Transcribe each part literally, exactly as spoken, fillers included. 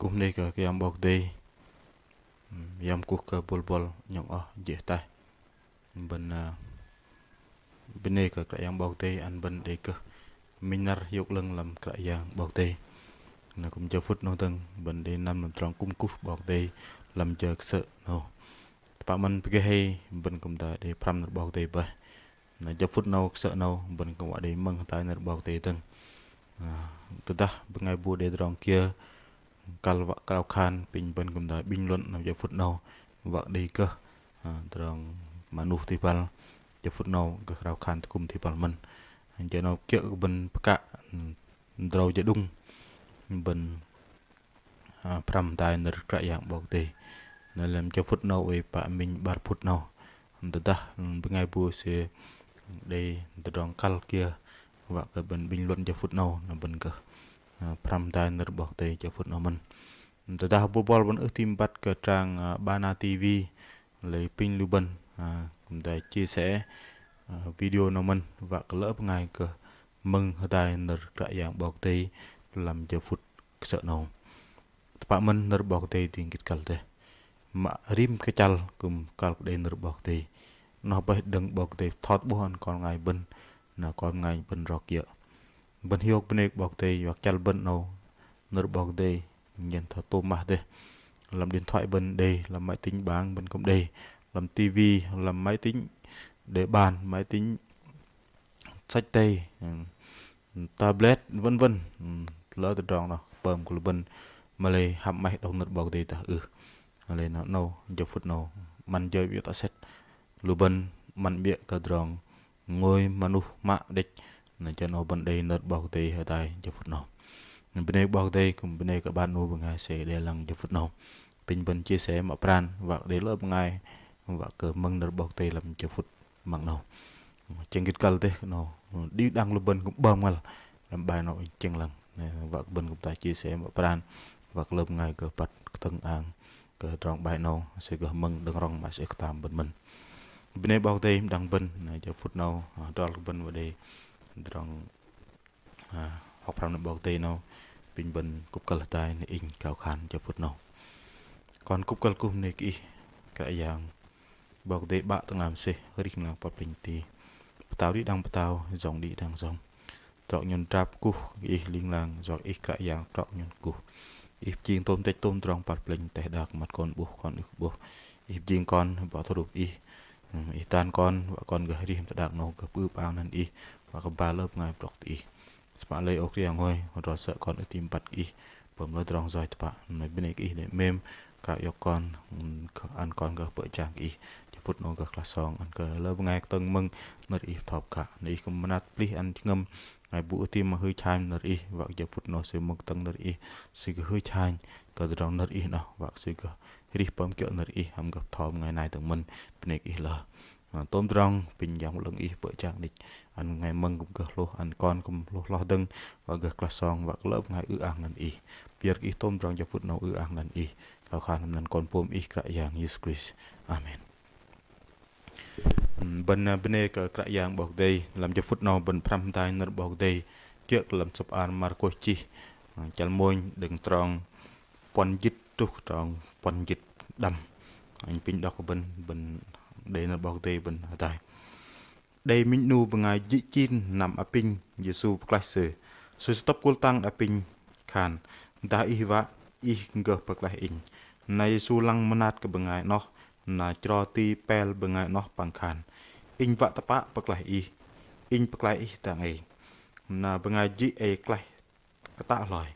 Kuh bơnê kơ Kră Yang 'Bok Kei-Dei. Yom kuh kơ bôl bôl nhŏng oh jê̆ ataih. Bơ̆n, ơ, bơnê kơ Kră Yang 'Bok Kei-Dei ăn bơ̆n đei kơ minh năr hiôk 'lơ̆ng lăm Kră Yang 'Bok Kei-Dei. Na kư̆m jơ phŭt 'nâu dơ̆ng bơ̆n đei năm lăm trong kŭm kuh 'Bok Kei-Dei lăm jơ kơsơ̆ 'nâu. Tơpă mơ̆n pơgê hei bơ̆n kư̆m đei pơhrăm nơ̆r 'Bok Kei-Dei bơih. Na jơ phŭt 'nâu kơsơ̆ 'nâu bơ̆n kư̆m wă đei mơ̆ng hơdai nơ̆r 'Bok Kei-Dei dơ̆ng. Na tơdah bơngai bu đei tơdrong kiơ kăl wă krao khan, apinh bơ̆n kư̆m đei bình luận na jơ phŭt 'nâu wă đei gơh, ơ, tơdrong mơnuh ti băl jơ phŭt 'nâu gơh krao khan tơgŭm ti băl mơ̆n. Jơ 'nâu kiơ̆ kơ bơ̆n pơkă, ơ, tơdrong jơđŭng bơ̆n, ơ, pơhrăm hơdai nơ̆r Kră Yang 'Bok Kei-Dei. Na lăm jơ phŭt 'nâu oei pă minh 'bar phŭt 'nâu. Tơdah bơngai bu sư đei tơdrong kăl kiơ wă kơ bơ̆n bình luận jơ phŭt 'nâu na bơ̆n gơh, ơ, pơhrăm hơdai nơ̆r 'Bok Kei-Dei jơ phŭt 'nâu mơ̆n. Tơdah bôl bôl bơ̆n ưh tam băt kơ trang, ơ, Bana ti vi, lei apinh lu bơ̆n, ơ, kư̆m đei chia sẻ, ơ, video 'nâu mơ̆n wă kơ lơ bơngai gơh mơ̆ng hơdai nơ̆r Kră Yang 'Bok Kei-Dei lăm jơ phŭt kơsơ̆ 'nâu. Tơpă mơ̆n nơ̆r 'Bok Kei-Dei ding gĭt kăl dêh. Mă rim kơchăl kư̆m kăl kơ đei nơ̆r 'Bok Kei-Dei. Noh bơih đơ̆ng 'Bok Kei-Dei bơtho tơ'bôh ăn kon bơngai bơ̆n, na kon bơngai bơ̆n rok kiơ̆. Bơ̆n hiôk bơnê kơ 'Bok Kei-Dei wă kăl bơ̆n 'nâu nơ̆r 'Bok Kei-Dei nhen thoi tôm mah dêh. Lăm điện thoại bơ̆n đei, lăm máy tính bảng bơ̆n kư̆m đei, lăm ti vi, lăm máy tính để bàn, máy tính xách tay, tablet, vân vân. Lơ tơdrong noh pơm kơ lu bơ̆n mă lei hăm 'maih đŏk nơ̆r 'Bok Kei-Dei dah ưh. Lei noh 'nâu, jơ phŭt 'nâu, 'măn jơ iŏk tŏ sĕt. Lu bơ̆n 'măn 'biơ̆ kơ tơdrong ngôi mơnuh mă đĕch. Na jơ 'nâu bơ̆n đei nơ̆r 'Bok Kei-Dei hơdai jơ phŭt 'nâu. Bơnê 'Bok Kei-Dei, kư̆m bơnê kơ 'bar 'nu bơngai sư đei lăng jơ phŭt 'nâu. Apinh bơ̆n chia sẻ mă pran, wă đei lơ bơngai wă kơ mơ̆ng nơ̆r 'Bok Kei-Dei lăm jơ phŭt măng 'nâu. Chĕng gĭt kăl dêh 'nâu. Đĭ đăng lu bơ̆n kư̆m 'bơm ngăl lăm bai 'nâu chĕng lăng. Wă kơ bơ̆n kư̆m ta chia sẻ mă pran, wă kơ lơ bơngai gơh băt kơtơ̆ng ang kơ tơdrong bai 'nâu, sư gơh mơ̆ng đơ̆ng rŏng mă sư ưh tam bơ̆n mơ̆n. Bơnê 'Bok Kei-Dei đăng bơ̆n, na jơ phŭt 'nâu, ơ, adrol kơ bơ̆n wă đei tơdrong, ơ, hŏk pơhrăm nơ̆r 'Bok Kei-Dei 'nâu, apinh bơ̆n kŭp kơ̆l hơdai na inh krao khan jơ phŭt 'nâu. Kon kŭp kơ̆l kuh bơnê kơ Ih, Kră Yang 'Bok Kei-Dei 'Bă tơ'ngla mơsêh, arih ling lang kơpal plĕnh teh. Pơtao đĭ đăng pơtao, Yang đĭ đăng Yang. Trŏ 'nhŭn drap kuh kơ Ih ling lang, yua kơ Ih Kră Yang trŏ 'nhŭn kuh. Ih pơjing tôm tĕch tôm tơdrong kơpal plĕnh teh đak, măt kon 'bôh, kon ưh kơ 'bôh. Ih pơjing kon bơtho rup Ih. Ih dan kon, wă kon gơh arih teh đak 'nâu gơh pơư pơang năn Ih, wă kơ ba lơ bơngai brŏk tơ Ih. Sơmă lei ơ Kră Yang ơi, hơdrol sơ̆ kon ưh tam băt kơ Ih pơm lơ tơdrong yoch tơpă. Mă bơnê kơ Ih đei 'mêm, krao iŏk kon, ăn kon gơh pơm jang kơ Ih. Jơ phŭt 'nâu gơh klah song ăn kơ lơ bơngai kơtơ̆ng mơ̆ng nơ̆r Ih bơtho pơkă. Na Ih kư̆m mơnat plih ăn jơhngơ̆m bơngai bu ưh tam mă hưch hanh nơ̆r Ih, wă kơ jơ phŭt 'nâu sư mơ̆ng kơtơ̆ng nơ̆r Ih, sư gơh hưch hanh kơ tơdrong nơ̆r Ih noh, wă kơ sư gơh arih pơm kiơ̆ nơ̆r Ih hăm gơh bơtho bơngai nai dơ̆ng mơ̆n. Bơnê kơ Ih lơ. Tôm tơdrong apinh Yang 'Lơ̆ng Ih pơm jang đĕch. Ăn bơngai mơ̆ng kư̆m gơh hlôh, ăn kon kư̆m hlôh hloh dơ̆ng, wă gơh klah song, wă kơ lơ bơngai ư-ang năn Ih. Pơyơ̆r kơ Ih tôm tơdrong jơ phŭt 'nâu ư-ang năn Ih. Krao khan lăm anăn Kon pôm Ih Kră Yang Yêsu Krist. Amen. Bơ̆n, ơ, bơnê kơ Kră Yang 'Bok Kei-Dei, lăm jơ phŭt 'nâu bơ̆n pơhrăm hơdai nơ̆r 'Bok Kei-Dei, kiơ̆ kơ lăm sơ̆p ar Markôs chih, ơ, chăl mônh đơ̆ng trong puăn jĭt truh trong puăn jĭt đăm. Inh apinh đŏk kơ bơ̆n, bơ̆n đei nơ̆r 'Bok Kei-Dei bơ̆n hơdai. Đei minh 'nu bơngai jĭ chin năm apinh Yêsu pơklaih sư. Sư sơtŏp kŭl tăng apinh khan: Dah ih wă, ih gơh pơklaih inh. Na Yêsu lăng mơnat kơ bơngai 'noh, na chro ti pel bơngai 'noh păng khan: Inh wă tơpă pơklaih ih, inh pơklaih ih dang ei. Na bơngai jĭ ei klaih kơtă hloi.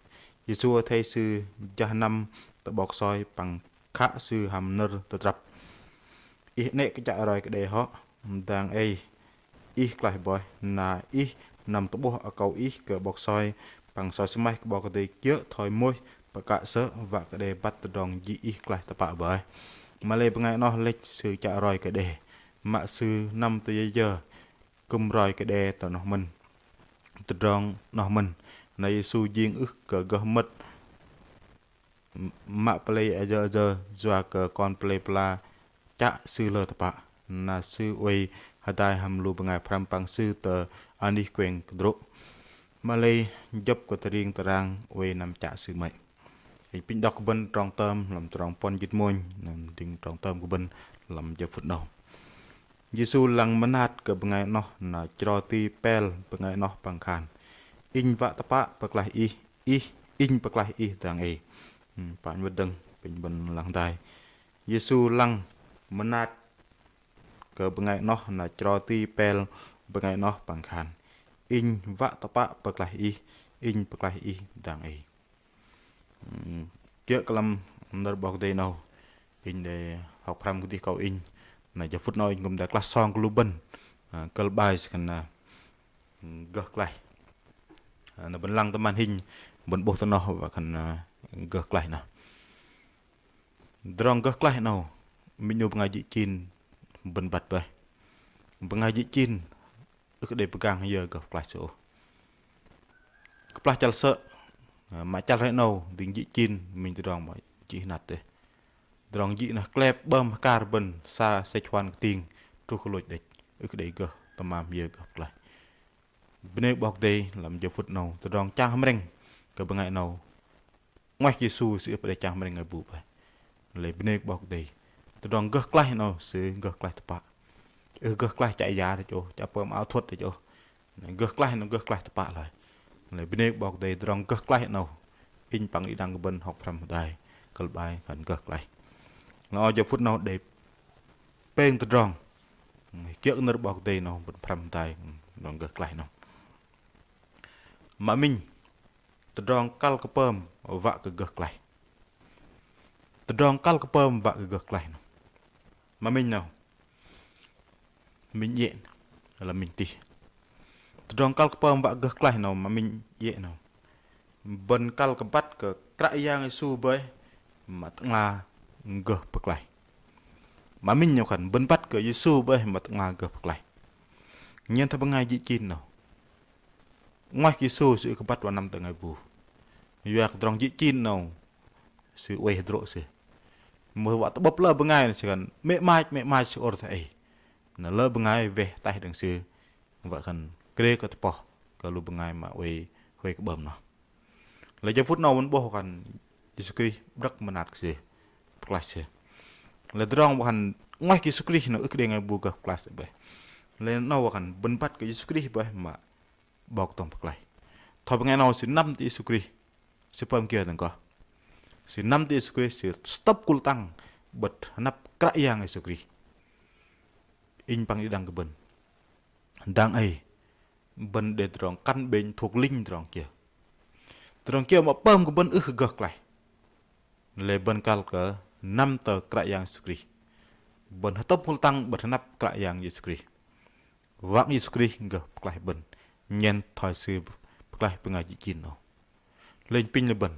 Yêsu athei sư jah năm tơ 'bok soi păng khă sư hăm nơ̆r tơdrăp: Ih 'nĕ kơ chă roi kơ đe hŏ, dang ei ih klaih boih, na ih năm tơ'bôh akâu ih kơ 'bok soi păng soi sơmaih kơ 'Bok Kei-Dei kiơ̆ thoi mônh pơkă sơ̆ wă kơ đe băt tơdrong jĭ ih klaih tơpă boih. Mă-lei bơngai 'noh lĕch sư chă roi kơ đe, mă sư năm tơ yơ yơ kư̆m roi kơ đe tơ 'noh mơ̆n. Tơdrong 'noh mơ̆n. Na Yêsu jing ưh kơ gơh mơ̆t mă pơlei ayơ ayơ, yua kơ kon pơlei pơla chă sư lơ tơpă. Na sư oei hơdai hăm lu bơngai pơhrăm păng sư tơ anih kueng kơdrô̆. Mă-lei jơ̆p kơ tơring tơrang oei năm chă sư 'mơ̆i. Inh pinh đŏk kơ bơ̆n trong tơm lăm trong puăn jĭt mônh, nơ̆ng dĭng trong tơm kơ bơ̆n lăm jơ phŭt 'nâu. Yêsu lăng mơnat kơ bơngai 'noh na chro ti pel bơngai 'noh păng khan: Inh wă tơpă pơklaih ih, ih, inh pơklaih ih dang ei. Ưm, păng wơ̆t dơ̆ng, pinh bơ̆n lăng hơdai. Yêsu lăng mơnat kơ bơngai 'noh na chro ti pel bơngai 'noh păng khan: Inh wă tơpă pơklaih ih, inh pơklaih ih dang ei. Ưm, kiơ̆ kơ lăm nơ̆r 'Bok Kei-Dei 'nâu, inh đei hŏk pơhrăm kơdih kâu inh. Na jơ phŭt 'nâu inh kư̆m đei klah song kơ lu bơ̆n, ơ, kơ̆l 'bai sư khan, ơ, gơh klaih. Ơ, na bơ̆n lăng tơ màn hình, bơ̆n 'bôh tơ noh wă khan, ơ, gơh klaih noh. Tơdrong gơh klaih 'nâu, minh 'nu bơngai jĭ chin bơ̆n băt bơih. Bơngai jĭ chin ưh kơ đei pơgang yơ gơh pơklaih sư ôh. Kơplah chăl sơ̆, mă chăl hrei 'nâu, dĭng jĭ chin, minh tơdrong mă jĭ hơnat dêh. Tơdrong jĭ noh klep 'bơm hơkar bơ̆n sa sĕch huan kơting truh kơ lôch đĕch, ưh kơ đei gơh tơmam yơ gơh pơklaih. Bơnê kơ 'Bok Kei-Dei lăm jơ phŭt 'nâu, tơdrong chang hơmrĕng kơ bơngai 'nâu. 'Nguaih kơ Yêsu sư ưh pă đei chang hơmrĕng ngai bu bơih. Lei bơnê kơ 'Bok Kei-Dei. Tơdrong gơh klaih 'nâu sư gơh klaih tơpă. Ưh gơh klaih chă ya đĕch ôh, chă pơm ao thuăt đĕch ôh. Gơh klaih 'nâu gơh klaih tơpă lei. Lei bơnê kơ 'Bok Kei-Dei tơdrong gơh klaih 'nâu. Inh păng đĭ đăng kơ bơ̆n hŏk pơhrăm hơdai kơ̆l 'bai khan gơh klaih. Lei âu jơ phŭt 'nâu đei pêng tơdrong. Kiơ̆ kơ nơ̆r 'Bok Kei-Dei 'nâu bơ̆n pơhrăm hơdai tơdrong gơh klaih 'nâu. Mă minh, tơdrong kăl kơ pơm wă kơ gơh klaih. Tơdrong kăl kơ pơm wă kơ gơh klaih 'nâu. Mă minh 'nâu. Minh iĕ, lăm minh tih. Tơdrong kăl kơ pơm wă gơh klaih 'nâu, mă minh iĕ 'nâu. Bơ̆n kăl kơ băt kơ Kră Yang Yêsu bơih mă Tơ'ngla gơh pơklaih. Mă minh 'nâu khan, bơ̆n băt kơ Yêsu bơih mă Tơ'ngla gơh pơklaih. Nhen thoi bơngai jĭ chin 'nâu. 'Nguaih kơ Yêsu sư ưh kơ băt wă năm tơ ngai bu. Yua kơ tơdrong jĭ chin 'nâu sư oei hơdrô̆ sư. Mưh wă tơ'bơ̆p lơ bơngai 'noh sư khan: 'Mê̆ 'mach, 'mê̆ 'mach sư ôr thoi ei. Na lơ bơngai weh ataih đơ̆ng sư wă khan krê kơ tơpoh kơ lu bơngai mă oei huay kơ 'bơm noh. Lei jơ phŭt 'nâu bơ̆n 'bôh khan Yêsu Krist 'brơ̆k mơnat kơ sư, pơklaih sư. Lei tơdrong wă khan 'nguaih kơ Yêsu Krist 'nâu ưh kơ đei ngai bu gơh pơklaih sư bơih. Lei 'nâu wă khan bơ̆n băt kơ Yêsu Krist bơih mă 'Bok dŏng pơklaih. Thoi bơngai 'nâu sư năm tơ Yêsu Krist, sư pơm kiơ dơ̆ng kơh? Sư năm tơ Yêsu Krist, sư sơtơ̆p kul tăng 'bơ̆t hơnăp Kră Yang Yêsu Krist. Inh păng đĭ đăng kơ bơ̆n. Dang ei, bơ̆n đei tơdrong căn bệnh thuộc linh tơdrong kiơ. Tơdrong kiơ mă pơm kơ bơ̆n ưh kơ gơh klaih. Lei bơ̆n kăl kơ năm tơ Kră Yang Yêsu Krist. Bơ̆n hơtơ̆p hul tăng 'bơ̆t hơnăp Kră Yang Yêsu Krist. Wă kơ Yêsu Krist gơh pơklaih bơ̆n. Nhen thoi sư pơklaih bơngai jĭ chin 'nâu. Lei inh pinh lu bơ̆n.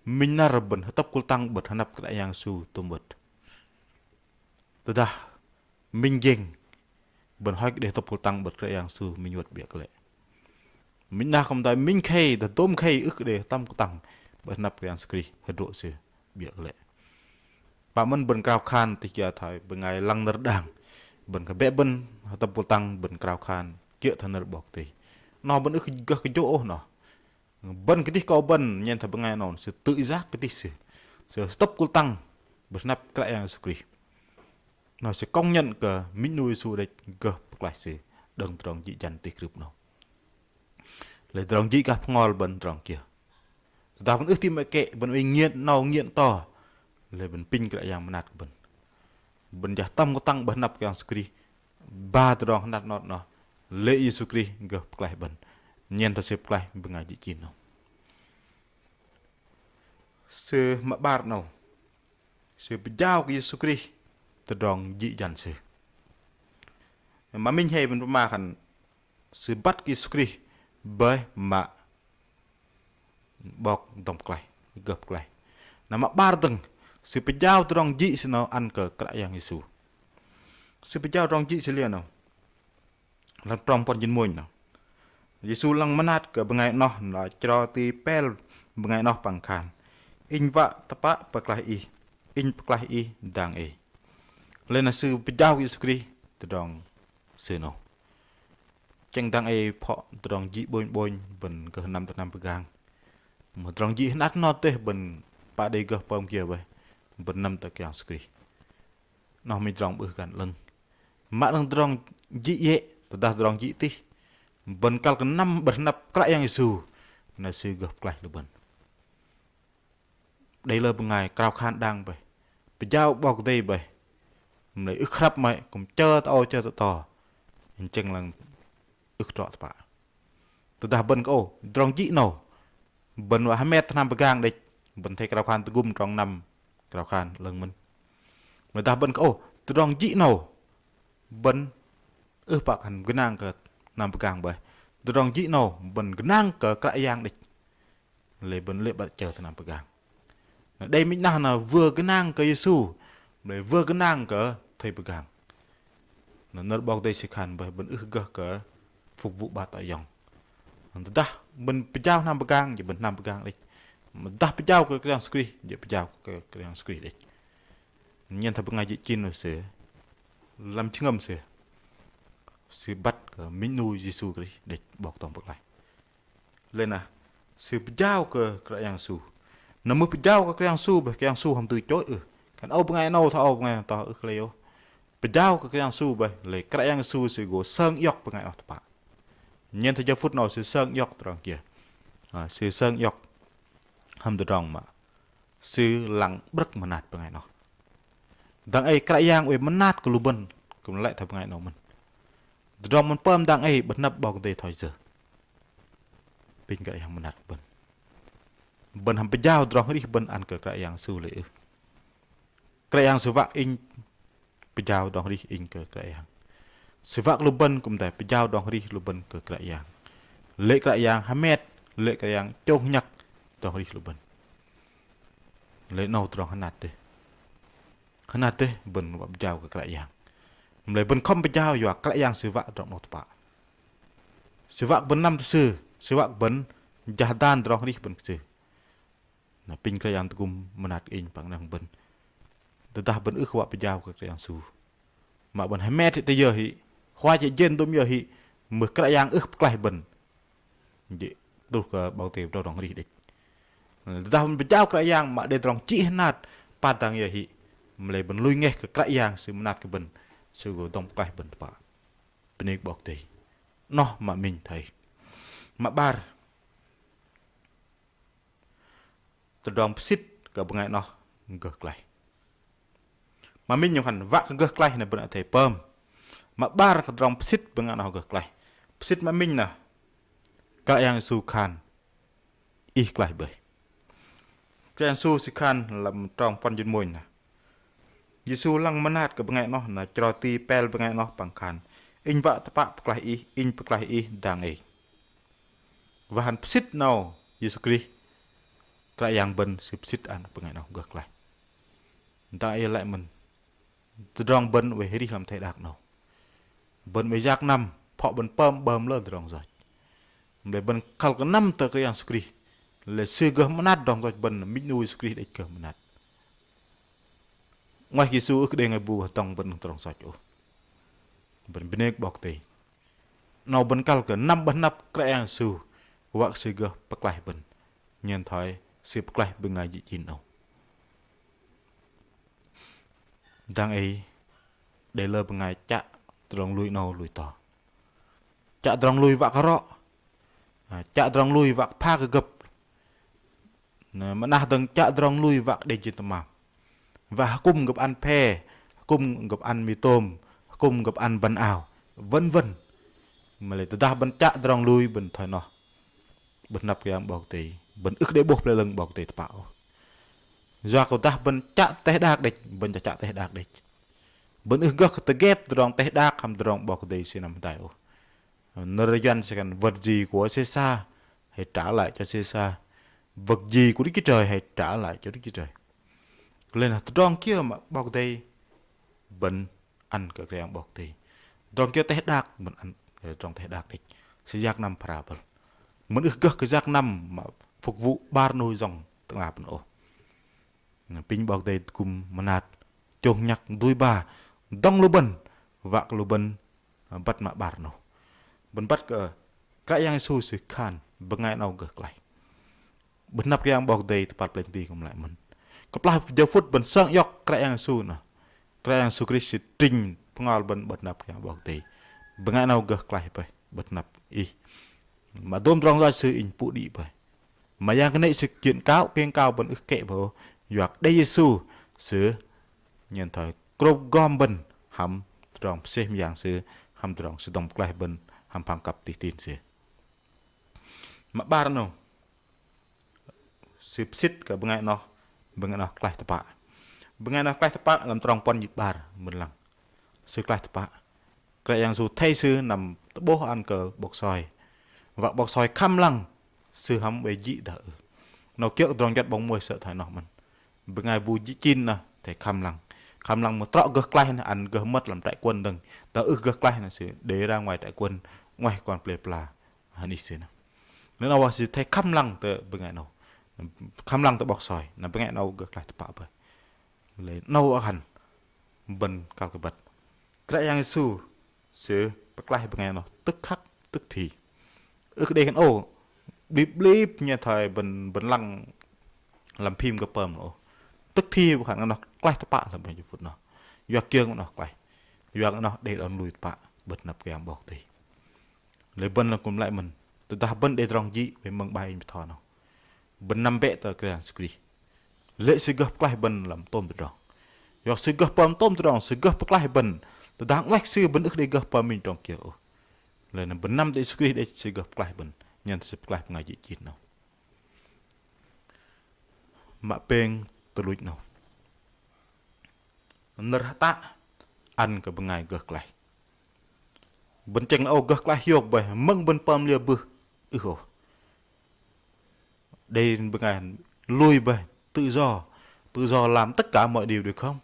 Minh năr bơ̆n hơtơ̆p hul tăng 'bơ̆t hơnăp Kră Yang Yêsu tôm 'bơ̆t. Tơdah minh geng, bơ̆n hoei kơ đei hơtơ̆p kul tăng 'bơ̆t Kră Yang Yêsu minh wơ̆t 'biơ̆ kơ lĕ. Minh dah kư̆m dai minh khei, dah dôm khei ưh kơ đei hơtơ̆p kul tăng 'bơ̆t hơnăp Kră Yang Yêsu Krist hơdrô̆ sư 'biơ̆ kơ lĕ. Pă mơ̆n bơ̆n krao khan tih jơ thoi bơngai lăng nơ̆r đang. Bơ̆n kơ bĕ bơ̆n hơtơ̆p kul tăng bơ̆n krao khan kiơ̆ thoi nơ̆r 'Bok Kei-Dei. 'Noh bơ̆n ưh kơ gơh kơ jô̆ ôh 'noh. Bơ̆n kơdih kơ bơ̆n nhen thoi bơngai 'nâu, sư tự giác kơdih sư. Sư hơtơ̆p kul tăng 'bơ̆t hơnăp Kră Yang Yêsu Krist. 'Noh sư công nhận kơ minh 'nu Yêsu đĕch gơh pơklaih sư đơ̆ng tơdrong jĭ jăn tih krưp 'nâu. Lei tơdrong jĭ gah bơhngol bơ̆n tơdrong kiơ. Tơdah bơ̆n ưh ti mă kĕ, bơ̆n oei nghiện 'nâu nghiện to. Lei bơ̆n pinh Kră Yang mơnat kơ bơ̆n. Bơ̆n jah hơtơ̆p kul tăng 'bơ̆t hơnăp Kră Yang Yêsu Krist. Ba tơdrong hơnat 'noh 'noh. Lê̆ Yêsu Krist gơh pơklaih bơ̆n. Nhen thoi sư pơklaih bơngai jĭ chin 'nâu. Sư mă 'bar 'nâu. Sư pơjao kơ Yêsu Krist tơdrong jĭ jăn sư. Mă minh hei bơ̆n pơma khan sư băt kơ Yêsu Krist bơih mă 'Bok dŏng pơklaih, gơh pơklaih. Na mă 'bar dơ̆ng, sư pơjao tơdrong jĭ sư 'nâu ăn kơ Kră Yang Yêsu. Sư pơjao tơdrong jĭ sư liơ 'nâu. Lăm trong puăn jĭt mônh 'nâu. Yêsu lăng mơnat kơ bơngai 'noh, na chro ti pel bơngai 'noh păng khan: Inh wă tơpă pơklaih ih, inh pơklaih ih dang ei. Lei na sư pơjao Yêsu Krist tơdrong sư 'nâu. Chĕng dang ei phŏ tơdrong jĭ 'bônh 'bônh bơ̆n gơh năm tơ năm pơgang. Mưh tơdrong jĭ hơnat 'noh dêh bơ̆n pă đei gơh pơm kiơ bơih, bơ̆n năm tơ Kră Yang Yêsu Krist. Noh minh tơdrong bơ̆n ưh kơ 'lơ̆ng. Mă đơ̆ng tơdrong jĭ yĕ, tơdah tơdrong jĭ tih, bơ̆n kăl kơ năm bơ̆n hơnăp Kră Yang Yêsu, na Sư gơh pơklaih lu bơ̆n. Đei lơ bơngai krao khan đang bơih, pơjao 'Bok Kei-Dei bơih, mă lei ưh kơ hrăp mơ̆i, kư̆m chơ tơ âu chơ tơ to, inh chĕng lăng ưh kơ trŏ tơpă. Tơdah bơ̆n kơ ô tơdrong jĭ 'nâu, bơ̆n wă hơmet tơ hnam pơgang đĕch, bơ̆n athei krao khan tơgŭm trong năm krao khan 'lơ̆ng mơ̆n. Mă tơdah bơ̆n kơ ô tơdrong jĭ 'nâu, bơ̆n ưh pă khan gơnang kơ hnam pơgang bơih, tơdrong jĭ 'nâu bơ̆n gơnang kơ Kră Yang đĕch, lei bơ̆n lê̆ 'băt chơ tơ hnam pơgang. Na đei minh 'nah na wă gơnang kơ Yêsu, lei wă gơnang kơ athei pơgang. Na nơ̆r 'Bok Kei-Dei Sư khan bơih, bơ̆n ưh gơh kơ phục vụ 'bar tơ ayŏng. Tơdah bơ̆n pơjao hnam pơgang, jơ̆ bơ̆n hnam pơgang đĕch. Mă tơdah pơjao kơ Kră Yang Yêsu Krist, jơ̆ pơjao kơ Kră Yang Yêsu Krist đĕch. Nhen thoi bơngai jĭ chin 'noh sư lăm jơhngơ̆m sư, sư băt kơ minh 'nu Yêsu Krist đĕch, 'Bok dŏng pơklaih. Lei na sư pơjao kơ Kră Yang Yêsu. Na mưh pơjao kơ Kră Yang Yêsu bơih, Kră Yang Yêsu hăm từ chối ưh. Khan ô bơngai 'nâu thoi âu, bơngai 'nâu thoi âu, ưh kơ lei ôh. Pơjao kơ Kră Yang Yêsu bơih, lei Kră Yang Yêsu Sư gô sơng iŏk bơngai 'noh tơpă. Nhen thoi jơ phŭt 'nâu sư sơng iŏk tơdrong kiơ? Ă, sư sơng iŏk hăm tơdrong mă sư lăng 'brơ̆k mơnat bơngai 'noh. Dang ei Kră Yang oei mơnat kơ lu bơ̆n, kư̆m lei thoi bơngai 'nâu mơ̆n. Tơdrong bơ̆n pơm dang ei bơ̆n hơnăp 'Bok Kei-Dei thoi yơ? Apinh Kră Yang mơnat kơ bơ̆n. Bơ̆n hăm pơjao tơdrong arih bơ̆n ăn kơ Kră Yang Yêsu lei ưh? Kră Yang Sư wă inh pơjao tơdrong arih inh kơ Kră Yang. Sư wă kơ lu bơ̆n kư̆m đei pơjao tơdrong arih lu bơ̆n kơ Kră Yang. Lê̆ Kră Yang hơmet, lê̆ Kră Yang chông hơnhăk tơdrong arih lu bơ̆n. Lei 'nâu tơdrong hơnat dêh. Hơnat dêh bơ̆n wă pơjao kơ Kră Yang. Mă lei bơ̆n khŏm pơjao yua Kră Yang Sư wă tơdrong 'nâu tơpă. Sư wă kơ bơ̆n năm tơ Sư, Sư wă kơ bơ̆n jah dan tơdrong arih bơ̆n kơ Sư. Na apinh Kră Yang tơgŭm mơnat kơ inh păng năng bơ̆n. Tơdah bơ̆n ưh kơ wă pơjao kơ Kră Yang Yêsu, mă bơ̆n hơmet tơ yơ hĭ, huay chă jên dôm yơ hĭ, mưh Kră Yang ưh pơklaih bơ̆n, jê̆ truh kơ 'Bok Kei-Dei pơdrâu tơdrong arih đĕch. Tơdah bơ̆n pơjao Kră Yang mă đei tơdrong jĭ hơnat păng dang yơ hĭ, mă lei bơ̆n lui ngeh kơ Kră Yang Sư mơnat kơ bơ̆n, Sư gô dŏng pơklaih bơ̆n tơpă. Bơnê kơ 'Bok Kei-Dei. 'Noh mă minh thoi. Mă 'bar, tơdrong pơsĭt kơ bơngai 'noh gơh klaih. Mă minh 'noh khan wă kơ gơh klaih na bơ̆n athei pơm. Mă 'bar kơ tơdrong pơsĭt bơngai 'noh gơh klaih. Pơsĭt mă minh na Kră Yang Yêsu khan ih klaih bơih. Kră Yang Yêsu Sư khan lăm trong puăn jĭt mônh na. Yêsu lăng mơnat kơ bơngai 'noh na chro ti pel bơngai 'noh păng khan: Inh wă tơpă pơklaih ih, inh pơklaih ih dang ei. Wă khan pơsĭt 'nâu Yêsu Krist, Kră Yang bơ̆n Sư pơsĭt ăn bơngai 'noh gơh klaih. Dang ei lei mơ̆n tơdrong bơ̆n oei arih lăm teh đak 'nâu. Bơ̆n oei yak năm, phŏ bơ̆n pơm 'bơm lơ tơdrong yoch. Mă lei bơ̆n kăl kơ năm tơ Kră Yang Yêsu Krist, lei Sư gơh mơnat tơdrong yoch bơ̆n, minh 'nu Yêsu Krist đĕch gơh mơnat. 'Nguaih Yêsu ưh kơ đei bơngai bu hơdŏng bơ̆n tơdrong yoch ôh. Bơ̆n bơnê kơ 'Bok Kei-Dei. 'Nâu bơ̆n kăl kơ năm bơ̆n hơnăp Kră Yang Yêsu, wă kơ Sư gơh pơklaih bơ̆n. Nhen thoi Sư pơklaih bơngai jĭ chin 'nâu. Dang ei đei lơ bơngai chă tơdrong lui 'nâu lui to. Chă tơdrong lui wă kơ rŏ. Ă, chă tơdrong lui wă kơ pha kơ gơ̆p. Na mă 'nah dơ̆ng chă tơdrong lui wă kơ đei jên tơmam. Wă hơkŭm gơ̆p ăn phe, hơkŭm gơ̆p ăn mì tôm, hơkŭm gơ̆p ăn băn ao, vân vân. Mă lei tơdah bơ̆n chă tơdrong lui bơ̆n thoi noh, bơ̆n hơnăp Kră Yang 'Bok Kei-Dei, bơ̆n ưh kơ đei 'bôh Pơlei 'Lơ̆ng 'Bok Kei-Dei tơpă ôh. Yua kơ tơdah bơ̆n chă teh đak đĕch, bơ̆n chă teh đak đĕch, bơ̆n ưh gơh kơ tơgep tơdrong teh đak hăm tơdrong 'Bok Kei-Dei Sư năm hơdai ôh. Nơ̆r Yuăn sư khan: Vật gì của Sêsar hãy trả lại cho Sêsar, vật gì của Đức Chúa Trời hãy trả lại cho Đức Chúa Trời. Lei na tơdrong kiơ mă 'Bok Kei-Dei, bơ̆n ăn kơ Kră Yang 'Bok Kei-Dei. Tơdrong kiơ teh đak, bơ̆n ăn kơ tơdrong teh đak đĕch. Sư yak năm phara bơ̆l. Bơ̆n ưh gơh kơ yak năm mă phục vụ 'bar 'nu yŏng tơ'ngla bơ̆n ôh. Apinh 'Bok Kei-Dei tơgŭm mơnat, chông nhăk, dui ba, dŏng lu bơ̆n, wă kơ lu bơ̆n băt mă 'bar 'nâu. Bơ̆n băt kơ Kră Yang Yêsu Sư khan bơngai 'nâu gơh klaih. Bơ̆n hơnăp Kră Yang 'Bok Kei-Dei tơ kơpal plĕnh ti kư̆m lei mơ̆n. kơplah jơ phŭt bơ̆n sơng iŏk Kră Yang Yêsu noh. Kră Yang Yêsu Krist Sư trĭnh bơhngol bơ̆n 'bơ̆t năp Kră Yang 'Bok Kei-Dei. Bơngai 'nâu gơh klaih boih 'bơ̆t năp ih. Mă dôm tơdrong yoch sư inh pŭ đĭ boih. Mă yang kơnê̆ sư kiện cáo, kiện cáo bơ̆n ưh kĕ boih ôh. Yua kơ đei Yêsu Sư nhen thoi krôp gom bơ̆n hăm tơdrong pơsêh mơyang Sư, hăm tơdrong Sư dŏng pơklaih bơ̆n hăm pham kăp tih tin Sư. Mă 'bar 'nâu, Sư pơsĭt kơ bơngai 'noh, bơngai 'noh klaih tơpă. Bơngai 'noh klaih tơpă lăm trong puăn jĭt 'bar bơ̆n lăng. Sư klaih tơpă. Kră Yang Yêsu athei sư năm tơ'bôh ăn kơ 'bok soi. Wă 'bok soi khăm lăng sư hăm oei jĭ dah ưh. 'Nâu kiơ̆ tơdrong juăt 'bok Môis sơ̆ thoi noh mơ̆n. Bơngai bu jĭ chin noh athei khăm lăng. Khăm lăng mă trŏ gơh klaih noh ăn gơh mơ̆t lăm trại quân dơ̆ng. Dah ưh gơh klaih noh sư đei ra ngoài trại quân, 'ngoaih kon pơlei pơla. Hơnih sư noh. Noh wă sư athei khăm lăng tơ bơngai 'nâu. Khăm lăng tơ 'bok soi, na bơngai 'nâu gơh klaih tơpă boih. Lei 'nâu wă khan bơ̆n kăl kơ băt. Kră Yang Yêsu Sư pơklaih bơngai 'noh tức khắc, tức thì. Ưh kơ đei khan ô, blip blip nhen thoi bơ̆n, bơ̆n lăng lăm phim kơ pơm ôh. Tức thì wă khan 'noh klaih tơpă lăm jơ phŭt noh. Yua kiơ 'noh klaih? Yua 'noh đei đon lui tơpă 'bơ̆t năp Kră Yang 'Bok Kei-Dei. Lei bơ̆n lăm kư̆m lei mơ̆n. Tơdah bơ̆n đei tơdrong jĭ oei mơ̆ng 'bai inh bơtho 'nâu, bơ̆n năm bĕ tơ Kră Yang Yêsu Krist. Lê̆ Sư gơh pơklaih bơ̆n lăm tôm tơdrong. Yua Sư gơh pơm tôm tơdrong, Sư gơh pơklaih bơ̆n. Tơdah 'nguaih kơ Sư bơ̆n ưh đei gơh pơm minh tơdrong kiơ ôh. Lei na bơ̆n năm tơ Yêsu Krist đĕch Sư gơh pơklaih bơ̆n. Nhen Sư pơklaih bơngai jĭ chin 'nâu. Mă pêng tơluch 'nâu. Nơ̆r hơtă ăn kơ bơngai gơh klaih. Bơ̆n tơchĕng lăng ô gơh klaih hiôk boih, mơ̆ng bơ̆n pơm liơ bưh. Ưh ôh. Đei bơngai lui boih, tự do. Tự do làm tất cả mọi điều được không?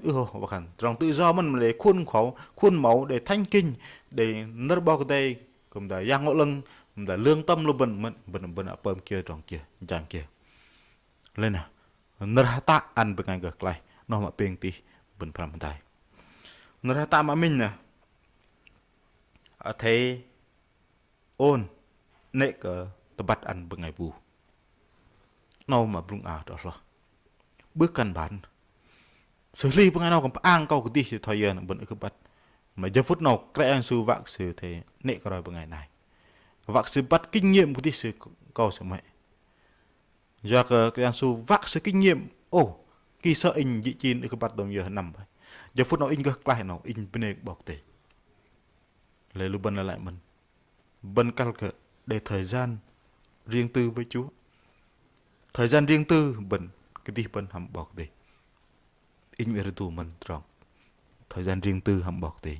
Ưh ôh, wă khan. Tơdrong tự do mơ̆n mă đei khuôn khổ, khuôn mẫu, đei thánh kinh, đei nơ̆r 'Bok Kei-Dei, kư̆m đei Yang Ngộ Lăng, kư̆m đei lương tâm lu bơ̆n, mơ̆n, bơ̆n, bơ̆n pơm kiơ tơdrong kiơ, jang kiơ. Lei na. Nơ̆r hơtă ăn bơngai gơh klaih, 'noh mă pêng tih bơ̆n pơhrăm hơdai. Nơ̆r hơtă mă minh na, athei ôn 'nĕ kơ tơbăt ăn bơngai bu. 'Nâu mă blŭng a tơ hloh. Bưh căn bản. Sư hli bơngai 'nâu kư̆m pơang kâu kơdih sư thoi yơ na bơ̆n ưh kơ băt. Mă jơ phŭt 'nâu Kră Yang Yêsu wă kơ sư athei 'nĕ kơ roi bơngai nai. Wă kơ sư băt kinh nghiệm kơdih sư kâu sư mă. Yua kơ Kră Yang Yêsu wă kơ sư kinh nghiệm, ô, ki sơ̆ inh jĭ chin ưh kơ băt dôm yơ hơnăm boih. Jơ phŭt 'nâu inh gơh klaih 'nâu, inh bơnê kơ 'Bok Kei-Dei. Lei lu bơ̆n lei lăi mơ̆n. Bơ̆n kăl kơ đei thời gian riêng tư với Chúa. Thời gian riêng tư bơ̆n kơdih bơ̆n hăm 'Bok Kei-Dei. Inh oei rơdu mơ̆n tơdrong thời gian riêng tư hăm 'Bok Kei-Dei.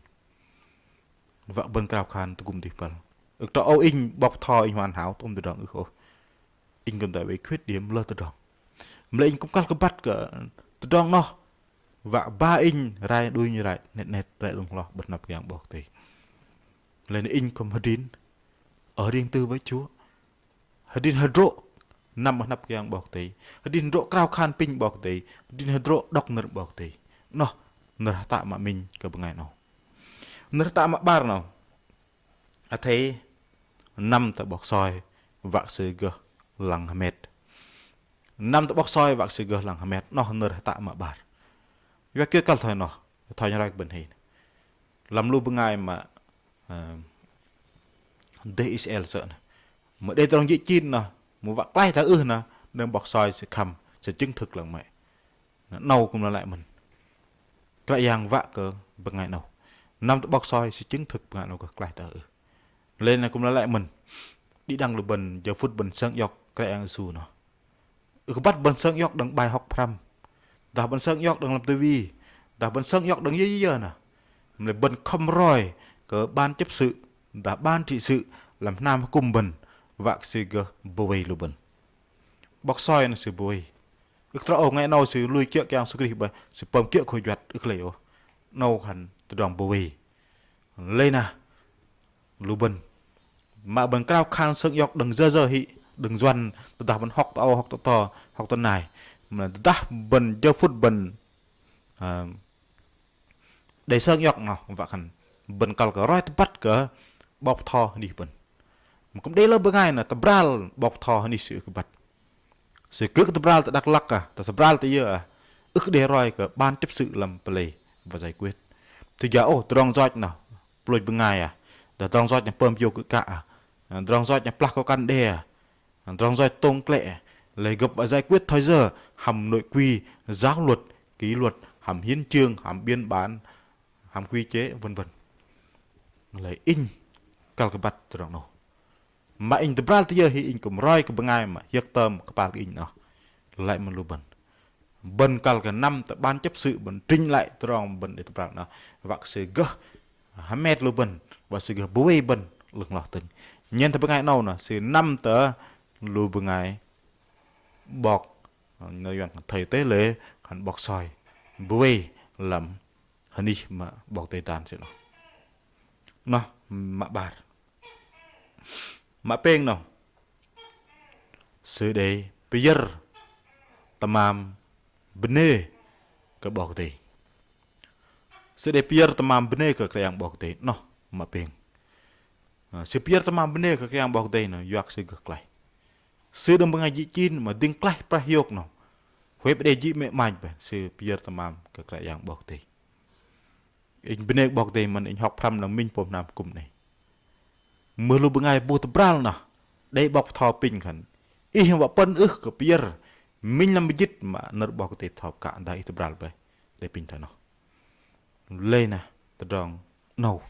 Wă bơ̆n krao khan tơgŭm dih băl. Ưh kơ trŏ ô inh 'bok bơtho inh hoàn hảo tôm tơdrong ưh ôh. Inh kư̆m đei oei khuyết điểm lơ tơdrong. Mă lei inh kư̆m kăl kơ băt kơ tơdrong noh. Wă ba inh rai đunh rai 'net 'net rai đơ̆ng hloh 'bơ̆t năp Yang 'Bok Kei-Dei. Lei na inh kư̆m hơdrin ở riêng tư với Chúa. Hơdrin hơdrô̆ năm 'bơ̆t năp Yang 'Bok Kei-Dei. Hơdrin hơdrô̆ krao khan apinh 'Bok Kei-Dei. Hơdrin hơdrô̆ đŏk nơ̆r 'Bok Kei-Dei. Noh, nơ̆r hơtă mă minh kơ bơngai 'nâu. Nơ̆r hơtă mă 'bar 'nâu. Athei năm tơ 'bok soi wă kơ sư gơh lăng hơmet. Năm tơ 'bok soi wă kơ sư gơh lăng hơmet. Noh nơ̆r hơtă mă 'bar. Yua kiơ kăl thoi noh, thoi nơ̆r bơ̆n hei. Lăm lu bơngai mă, ơ, dêh Israel sơ̆ noh. Mă đei tơdrong jĭ chin noh, mă wă klaih dah ưh noh, đơ̆ng 'bok soi sư khăm, sư chứng thực lăng mă. Na 'nâu kư̆m lei lăi mơ̆n. Kră Yang wă kơ bơngai 'nâu. Năm tơ 'bok soi sư chứng thực bơngai 'nâu gơh klaih dah ưh. Lei na kư̆m lei lăi mơ̆n. Đĭ đăng lu bơ̆n, jơ phŭt bơ̆n sơng iŏk Kră Yang Yêsu noh. Ưh kơ băt bơ̆n sơng iŏk đơ̆ng bài học pơhrăm. Dah bơ̆n sơng iŏk đơ̆ng lăm tivi. Dah bơ̆n sơng iŏk đơ̆ng yơ yơ yơ noh. Mă lei bơ̆n khŏm roi kơ ban chấp sự, dah ban trị sự, lăm hnam akŭm bơ̆n, wă kơ sư gơh bơwei lu bơ̆n. 'Bok soi noh sư bơwei. Ưh kơ trŏ ô bơngai 'nâu sư lui kiơ̆ Kră Yang Yêsu Krist boih, sư pơm kiơ̆ khôi juăt, ưh kơ lei ôh. 'Nâu khan tơdrong bơwei. Lei na, lu bơ̆n. Mă bơ̆n krao khan sơng iŏk đơ̆ng yơ yơ hĭ, đơ̆ng Yuăn, tơdah bơ̆n hŏk tơ âu, hŏk tơ to, hŏk tơ nai. Mă tơdah bơ̆n jơ phŭt bơ̆n, ơ, đei sơng iŏk noh, wă khan bơ̆n kăl kơ roi tơbăt kơ 'bok bơtho hơnih bơ̆n. Mă kư̆m đei lơ bơngai na tơbral 'bok bơtho hơnih sư ưh kơ băt. Sư kư̆m tơbral tơ Dak Lak ah, tơ tơbral tơ yơ ah, ưh kơ đei roi kơ ban chấp sự lăm pơlei wă giải quyết. Tơ jang ôh tơdrong yoch noh pơlôch bơngai ah, dah tơdrong yoch noh pơm iâu kơ kă ah, tơdrong yoch noh plah kơ kăn đe ah, tơdrong yoch tông klĕ, lei gơ̆p wă giải quyết thoi yơ hăm nội quy, giáo luật, kỷ luật, hăm hiến chương, hăm biên bản, hăm quy chế, vân vân. Lei inh kăl kơ băt tơdrong noh. Mă inh tơbral tơ yơ hei inh kư̆m roi kơ bơngai mă hiơ̆k tơm kơpal kơ inh noh. Lei mă lu bơ̆n, bơ̆n kăl kơ năm tơ ban chấp sự bơ̆n trình lại tơdrong bơ̆n đei tơbral noh. Wă kơ sư gơh hơmet lu bơ̆n, wă sư gơh bơwei bơ̆n 'lơ̆ng hloh tơ̆ng. Nhen thoi bơngai 'nâu noh, sư năm tơ lu bơngai 'bok, nơ̆r yuăn khan thầy tế lễ, khan 'bok soi, bơwei lăm hơnih mă 'Bok Kei-Dei dan sư noh. Noh mă 'bar. Mă pêng noh, sư đei pơyơ̆r tơmam bơnê kơ 'Bok Kei-Dei. Sư đei pơyơ̆r tơmam bơnê kơ Kră Yang 'Bok Kei-Dei. Noh mă pêng. Ơ, sư pơyơ̆r tơmam bơnê kơ Kră Yang 'Bok Kei-Dei noh, yua kơ sư gơh klaih. Sư đơ̆ng bơngai jĭ chin mă dĭng klaih prah hiôk noh, huay pơđei jĭ mĕ 'mach bơih, sư pơyơ̆r tơmam kơ Kră Yang 'Bok Kei-Dei. Inh bơnê kơ 'Bok Kei-Dei mơ̆n, inh hŏk pơhrăm lăm minh pôm hnam akŭm 'nâu. Mưh lu bơngai bu tơbral noh, đei 'bok bơtho apinh khan, ih wă pơ̆n ưh kơ pơyơ̆r minh lăm mơjĭt mă nơ̆r 'Bok Kei-Dei bơtho pơkă, dah ih tơbral bơih. Đei apinh thoi noh. Lei na tơdrong 'nâu.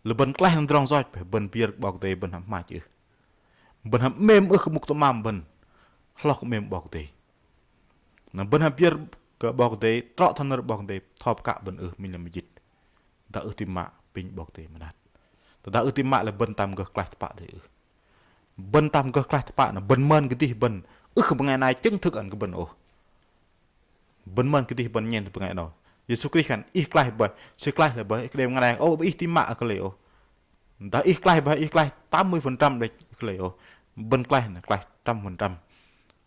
Lu bơ̆n klaih tơdrong yoch bơih, bơ̆n pơyơ̆r kơ 'Bok Kei-Dei bơ̆n hăm hmach ưh? Bơ̆n hăm 'mêm ưh kơ mŭk tơmam bơ̆n hloh kơ 'mêm 'Bok Kei-Dei? Na bơ̆n hăm pơyơ̆r kơ 'Bok Kei-Dei, trŏ thoi nơ̆r 'Bok Kei-Dei bơtho pơkă bơ̆n ưh minh lăm mơjĭt? Dah ưh ti mă, apinh 'Bok Kei-Dei mơnat. Tơdah ưh ti mă lei bơ̆n tam gơh klaih tơpă đei ưh? Bơ̆n tam gơh klaih tơpă na bơ̆n mơn kơdih bơ̆n ưh kơ bơngai nai chứng thực ăn kơ bơ̆n ôh. Bơ̆n mơn kơdih bơ̆n nhen thoi bơngai 'nâu. Yêsu Krist khan ih klaih bơih, sư klaih lei bơih, ih kơ đei bơngai nai ôh, ih ti mă ưh kơ lei ôh. Dah ih klaih bơih, ih klaih tám mươi phần trăm đĕch, ih kơ lei ôh. Bơ̆n klaih na klaih trăm phần trăm.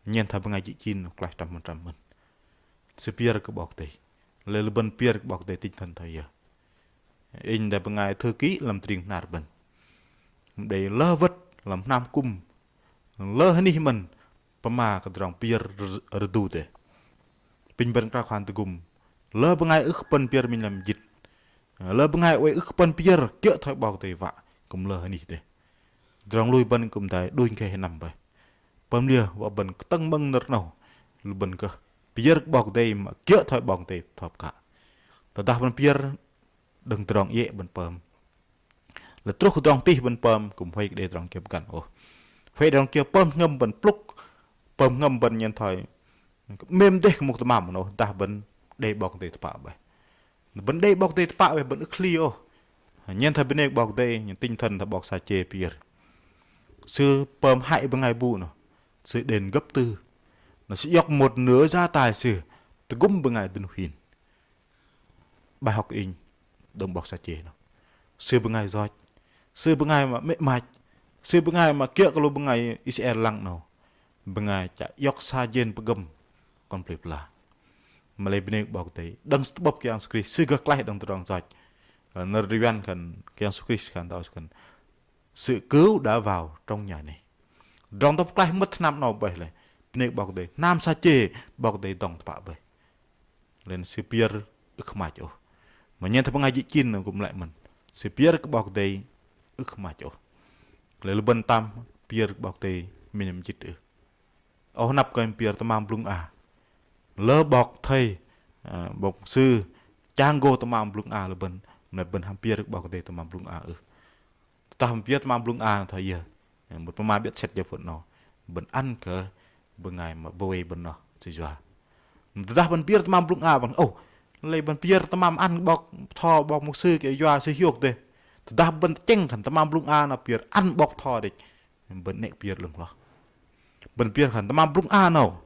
Nhen thoi bơngai jĭ chin noh klaih trăm phần trăm mơ̆n. Sư pơyơ̆r kơ 'Bok Kei-Dei. Lei lu bơ̆n pơyơ̆r kơ 'Bok Kei-Dei tinh thần thoi yơ? Inh đei bơngai thư ký lăm tơring Bahnar bơ̆n. Đei lơ wơ̆t lăm hnam akŭm, lơ hơnih mơ̆n, pơma kơ tơdrong pơyơ̆r rơdu dêh. Apinh bơ̆n krao khan tơgŭm. Lơ bơngai ưh kơ pơ̆n pơyơ̆r minh lăm mơjĭt. Lơ bơngai oei ưh kơ pơ̆n pơyơ̆r kiơ̆ thoi 'Bok Kei-Dei wă, kư̆m lơ hơnih dêh. Tơdrong lui bơ̆n kư̆m đei đunh khei hơnăm bơih. Pơm liơ wă bơ̆n kơtơ̆ng mơ̆ng nơ̆r 'nâu, lu bơ̆n gơh pơyơ̆r kơ 'Bok Kei-Dei mă kiơ̆ thoi 'Bok Kei-Dei bơtho pơkă. Tơdah bơ̆n pơyơ̆r đơ̆ng tơdrong iĕ bơ̆n pơm, lei truh tơdrong tih bơ̆n pơm kư̆m huay kơ đei tơdrong kiơ pơgăn ôh. Huay tơdrong kiơ pơm jơhngơ̆m bơ̆n plŭk, pơm jơhngơ̆m bơ̆n nhen thoi 'mêm dêh kơ mŭk tơmam noh, dah bơ̆n đei 'Bok Kei-Dei tơpă bơih. Bơ̆n đei 'Bok Kei-Dei tơpă bơih, bơ̆n ưh kơ hli ôh. Nhen thoi bơnê kơ 'Bok Kei-Dei, nhen tinh thần thoi 'bok Sa-chê pơyơ̆r. Sư pơm hại bơngai bu noh, sư đền gấp tư. Noh sư iŏk một nửa gia tài sư tơgŭm bơngai dơnuh hin. Bài học inh đơ̆ng 'bok Sa-chê noh. Sư bơngai yoch, sư bơngai mă mĕ 'mach, sư bơngai mă kiơ̆ kơ lu bơngai Israel lăng 'nâu. Bơngai chă iŏk sa jên pơgơ̆m kon pơlei pơla. Mă lei bơnê kơ 'Bok Kei-Dei, đơ̆ng tơ'bơ̆p Kră Yang Yêsu Krist, sư gơh klaih đơ̆ng tơdrong yoch. Ơ, nơ̆r Yuăn khan, Kră Yang Yêsu Krist khan, tơ khan sự cứu đã vào trong nhà này. Tơdrong tơ'bơ̆p klaih mơ̆t hnam 'nâu bơih lei bơnê kơ 'Bok Kei-Dei, hnam Sa-chê 'Bok Kei-Dei dŏng tơpă bơih. Lei na sư pơyơ̆r ưh kơ 'mach ôh. Mă nhen thoi bơngai jĭ chin noh kư̆m lei mơ̆n. Sư pơyơ̆r kơ 'Bok Kei-Dei ưh kơ 'mach ôh. Lei lu bơ̆n tam pơyơ̆r kơ 'Bok Kei-Dei minh lăm mơjĭt ưh? Ơ, hơnăp kơ pơyơ̆r tơmam blŭng a. Lơ 'bok thây, ơ, 'bok sư chang gô tơmam blŭng a lu bơ̆n, mă lei bơ̆n hăm pơyơ̆r kơ 'Bok Kei-Dei tơmam blŭng a ưh? Tơdah bơ̆n pơyơ̆r tơmam blŭng a thoi yơ? Ơ, bơ̆n pơma biơ̆t sĕt jơ phŭt 'nâu. Bơ̆n ăn kơ bơngai mă bơwei bơ̆n noh sư yua. Tơdah bơ̆n pơyơ̆r tơmam blŭng a bơ̆n, ôh, lei bơ̆n pơyơ̆r tơmam ăn 'bok bơtho, 'bok mŭk sư kiơ yua sư hiôk dêh. Tơdah bơ̆n tơchĕng khan tơmam blŭng a noh pơyơ̆r ăn 'bok bơtho đĕch, bơ̆n 'nĕ pơyơ̆r 'lơ̆ng hloh. Bơ̆n pơyơ̆r khan tơmam blŭng a 'nâu,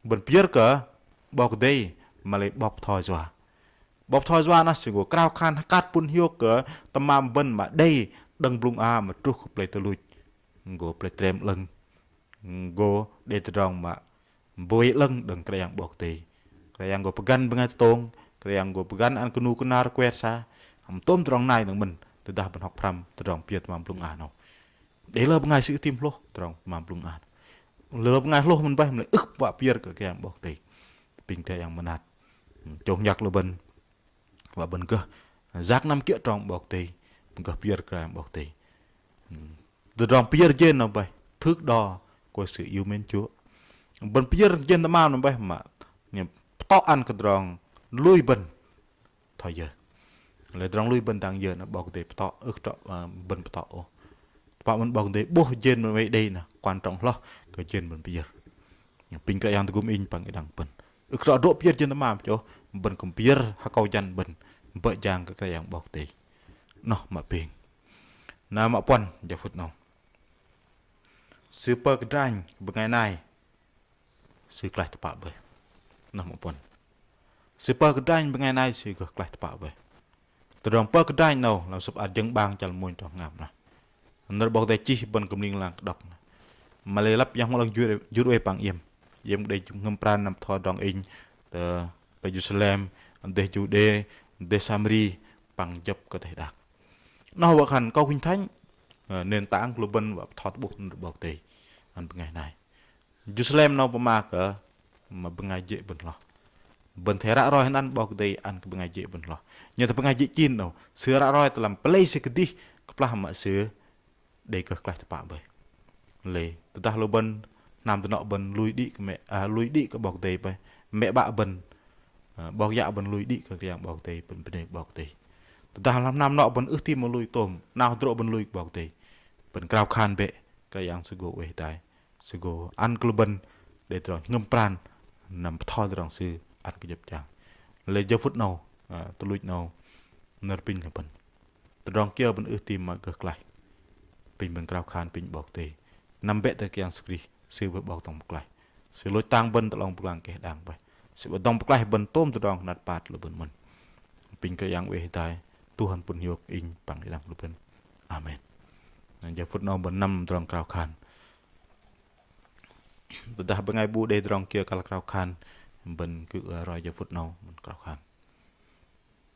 bơ̆n pơyơ̆r kơ 'Bok Kei-Dei, mă lei 'bok bơtho yua. 'Bok bơtho yua noh sư gô krao khan hơkat pŭn hiôk kơ tơmam bơ̆n mă đei đơ̆ng blŭng a mă truh kơ pơlei tơluch. Gô pơlei trĕm 'lơ̆ng. Gô đei tơdrong mă bơwei 'lơ̆ng đơ̆ng Kră Yang 'Bok Kei-Dei. Kră Yang gô pơgăn bơngai tơtông, Kră Yang gô pơgăn ăn kơnu kơnar kuet sa. Hăm tôm tơdrong nai đơ̆ng mơ̆n, tơdah bơ̆n hŏk pơhrăm tơdrong pơyơ̆r tơmam blŭng a 'nâu. Đei lơ bơngai sư ưh tim hlôh tơdrong tơmam blŭng a. Lơ bơngai hlôh mơ̆n bơih mă lei ưh wă pơyơ̆r kơ Kră Yang 'Bok Kei-Dei. Apinh Kră Yang mơnat chông nhăk lu bơ̆n wă bơ̆n gơh yak năm kiơ̆ trong 'Bok Kei-Dei, gơh pơyơ̆r Kră Yang 'Bok Kei-Dei. Tơdrong pơyơ̆r jên 'nâu bơih thước đo kơ sự yêu mến Chúa. Bơ̆n pơyơ̆r jên tơmam 'nâu bơih mă pơtŏ ăn kơ tơdrong lui bơ̆n thoi yơ. Lei tơdrong lui bơ̆n dang yơ na 'Bok Kei-Dei pơtŏ, ưh kơ trŏ, ơ, bơ̆n pơtŏ ôh. Tơpă mơ̆n 'Bok Kei-Dei 'bôh jên bơ̆n oei đei na, quan trọng hloh kơ jên bơ̆n pơyơ̆r. Apinh Kră Yang tơgŭm inh păng đĭ đăng bơ̆n. Ưh kơ trŏ drô̆ pơyơ̆r jên tơmam chôh, bơ̆n kư̆m pơyơ̆r hơkâu jăn bơ̆n bơ̆ jang kơ Kră Yang 'Bok Kei-Dei. Noh mă pêng. Na mă puăn, jơ phŭt 'nâu. Sư pơkơdranh bơngai nai, sư klaih tơpă bơih. Noh mă puăn. Sư pơkơdranh bơngai nai sư gơh klaih tơpă bơih. Tơdrong pơkơdranh 'nâu lăm sơ̆p ar jơ̆ng 'bang chăl mônh trong hngam noh. Nơ̆r 'Bok Kei-Dei chih bơ̆n kư̆m ling lang kơdŏk noh. Mă lei lăp Yang Bơhngol 'Lơ̆ng jur, jur oei păng iĕm. Iĕm đei jơhngơ̆m pran năm bơtho tơdrong inh tơ, tơ Jêrusalem, dêh Juđê, dêh Samari, păng jơ̆p kơ teh đak. Noh wă khan câu Kinh Thánh, ơ, nền tảng lu bơ̆n wă bơtho tơ'bôh nơ̆r 'Bok Kei-Dei ăn bơngai nai. Jêrusalem 'nâu pơma kơ mă bơngai jê̆ bơ̆n hloh. Bơ̆n athei ră roi hơnăn 'Bok Kei-Dei ăn kơ bơngai jê̆ bơ̆n hloh. Nhen tơ bơngai jê̆ chin 'nâu, sư ră roi tơ lăm pơlei sư kơdih kơplah mă sư đei gơh klaih tơpă bơih. Lei tơdah lu bơ̆n hnam dơnŏ bơ̆n lui đĭ kơ mĕ, ơ, lui đĭ kơ 'Bok Kei-Dei bơih, mĕ 'bă bơ̆n, ơ, 'bok yă bơ̆n lui đĭ kơ Kră Yang 'Bok Kei-Dei, bơ̆n bơnê kơ 'Bok Kei-Dei. Tơdah lăm hnam dơnŏ bơ̆n ưh ti mă lui tôm, 'nao hơdrô̆ bơ̆n lui kơ 'Bok Kei-Dei, bơ̆n krao khan bĕ Kră Yang Sư gô oei hơdai. Sư gô ăn kơ lu bơ̆n đei tơdrong jơhngơ̆m pran năm bơtho tơdrong Sư ăn kơ jơ̆p jang. Lei jơ phŭt 'nâu, ơ, tuch luch 'nâu, nơ̆r apinh lu bơ̆n. Tơdrong kiơ bơ̆n ưh ti mă gơh klaih, apinh bơ̆n krao khan apinh 'Bok Kei-Dei. Năm bĕ tơ Kră Yang Yêsu Krist, Sư bơih 'Bok dŏng pơklaih. Sư lôch tang bơ̆n tơ 'long pơglang keh đang bơih. Sư 'Bok dŏng pơklaih bơ̆n tôm tơdrong hơnat pat lu bơ̆n mơ̆n. Apinh Kră Yang oei hơdai, tuh ăn pŭn hiôk inh păng đĭ đăng lu bơ̆n. Amen. Jơ phŭt 'nâu bơ̆n năm tơdrong krao khan. Tơdah bơngai bu đei tơdrong kiơ kăl krao khan, bơ̆n kư̆m roi jơ phŭt 'nâu bơ̆n krao khan.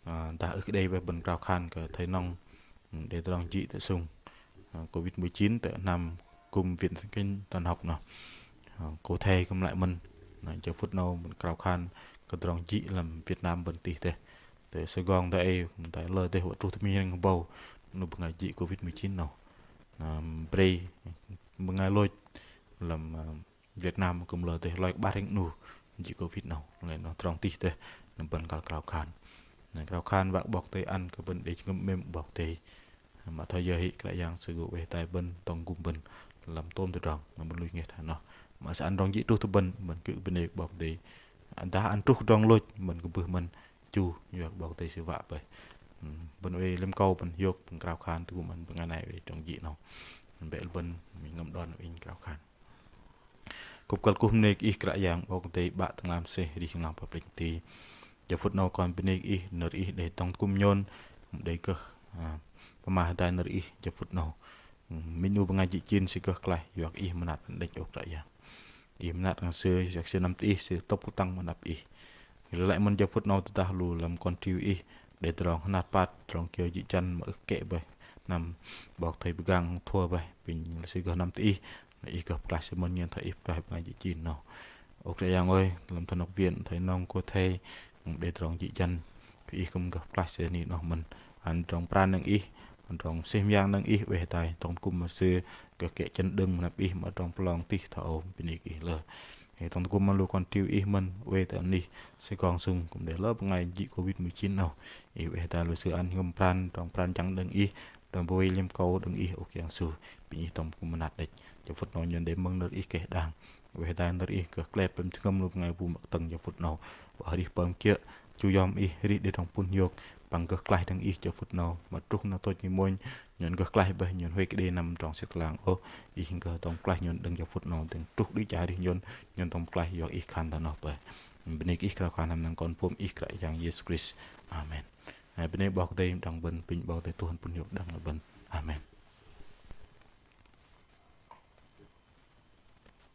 Ơ, dah ưh kơ đei bơih bơ̆n krao khan kơ thầy nŏng, đei tơdrong jĭ tơ sung, ơ, Covid mười chín tơ hnam gŭm Viện Thánh Kinh Thần Học noh. Ơ, cô thầy kư̆m lei mơ̆n. Na jơ phŭt 'nâu bơ̆n krao khan kơ tơdrong jĭ lăm Việt Nam bơ̆n tih dêh. Tơ Sài Gòn tơ ei, tơ lơ dêh wă truh tơ minh hrĕng hơbâu, 'nu bơngai jĭ Covid mười chín 'nâu. Na brei bơngai lôch lăm, ơ, Việt Nam kư̆m lơ dêh loi kơ 'bar hrĕng 'nu jĭ Covid 'nâu. Lei noh tơdrong tih dêh, na bơ̆n kăl krao khan. Na krao khan wă kơ 'Bok Kei-Dei ăn kơ bơ̆n đei jơhngơ̆m 'mêm 'Bok Kei-Dei. Mă thoi yơ hĭ Kră Yang Sư gô oei hơdai bơ̆n dŏng gŭm bơ̆n lăm tôm tơdrong, na bơ̆n lui ngeh thoi noh. Mă Sư ăn tơdrong jĭ truh tơ bơ̆n, bơ̆n kư̆m bơnê kơ 'Bok Kei-Dei. Dah ăn truh tơdrong lôch, bơ̆n kơ bưh mơ̆n chu, yua kơ 'Bok Kei-Dei Sư wă bơih. Bơ̆n oei lăm akâu bơ̆n hiôk, bơ̆n krao khan tơgŭm ăn bơngai nai oei tơdrong jĭ 'nâu. Bĕ lu bơ̆n, minh jơhngơ̆m đon inh krao khan. Kŭp kơ̆l kuh bơnê kơ Ih Kră Yang 'Bok Kei-Dei 'Bă tơ'ngla mơsêh arih ling lang pơplĕnh teh. Jơ phŭt 'nâu kon bơnê kơ Ih, nơ̆r Ih đei dŏng tơgŭm nhôn, đei gơh, ơ, pơma hơdai nơ̆r Ih jơ phŭt 'nâu. Minh 'nu bơngai jĭ chin sư gơh klaih, yua kơ Ih mơnat ăn đĕch ôh Kră Yang. Ih mơnat ăn sư, yua kơ sư năm tơ Ih, sư tŏp kơtang mă anăp Ih. Lei lăi mơ̆n jơ phŭt 'nâu tơdah lu lăm kon triu Ih đei tơdrong hơnat pat, tơdrong kiơ jĭ jăn mă ưh kĕ bơih, năm 'bok thầy pơgang thua bơih, apinh lei sư gơh năm tơ Ih, na Ih gơh pơklaih sư mơ̆n nhen thoi Ih pơklaih bơngai jĭ chin 'nâu. Ơ Kră Yang ơi, lăm thần học viện, thầy nŏng, cô thầy, đei tơdrong jĭ jăn, Ih kư̆m gơh pơklaih sư ni noh mơ̆n. Ăn tơdrong pran đơ̆ng Ih, ăn tơdrong mơsêh mơyang đơ̆ng Ih, oei hơdai dŏng tơgŭm mă sư gơh kĕ chăn đơ̆ng mă anăp Ih, mă tơdrong pơlong tih thoi âu, bơnê kơ Ih lơ. Ih dŏng tơgŭm mă lu kon triu Ih mơ̆n, oei tơ anih Sài Gòn sung, kư̆m đei lơ bơngai jĭ Covid mười chín 'nâu. Ih oei hơdai lu sư ăn jơhngơ̆m pran, tơdrong pran jang đơ̆ng Ih, tơdrong bơwei liêm akâu đơ̆ng Ih, ơ Kră Yang Yêsu, apinh Ih dŏng tơgŭm mơnat đĕch. Jơ phŭt 'nâu nhôn đei mơ̆ng nơ̆r Ih keh đang. Oei hơdai nơ̆r Ih gơh klep lăm jơhngơ̆m lu bơngai bu mă kơtơ̆ng jơ phŭt 'nâu. Wă arih pơm kiơ̆, chu yom Ih, arih đei tơdrong pŭn hiôk, păng gơh klaih đơ̆ng Ih jơ phŭt 'nâu. Mă truh na tôch ning mônh, nhôn gơh klaih bơih, nhôn huay kơ đei năm tơdrong sek tơlang ôh, Ih gơh dŏng pơklaih nhôn đơ̆ng jơ phŭt 'nâu, dơ̆ng truh đĭ chăl arih nhôn, nhôn dŏng pơklaih yua Ih khan thoi noh bơih. Bơnê kơ Ih krao khan lăm anăn Kon pôm Ih Kră Yang Yêsu Krist. Amen. Ơ, bơnê 'Bok Kei-Dei, đĭ đăng bơ̆n, apinh 'Bok Kei-Dei tuh ăn pŭn hiôk đăng lu bơ̆n. Amen.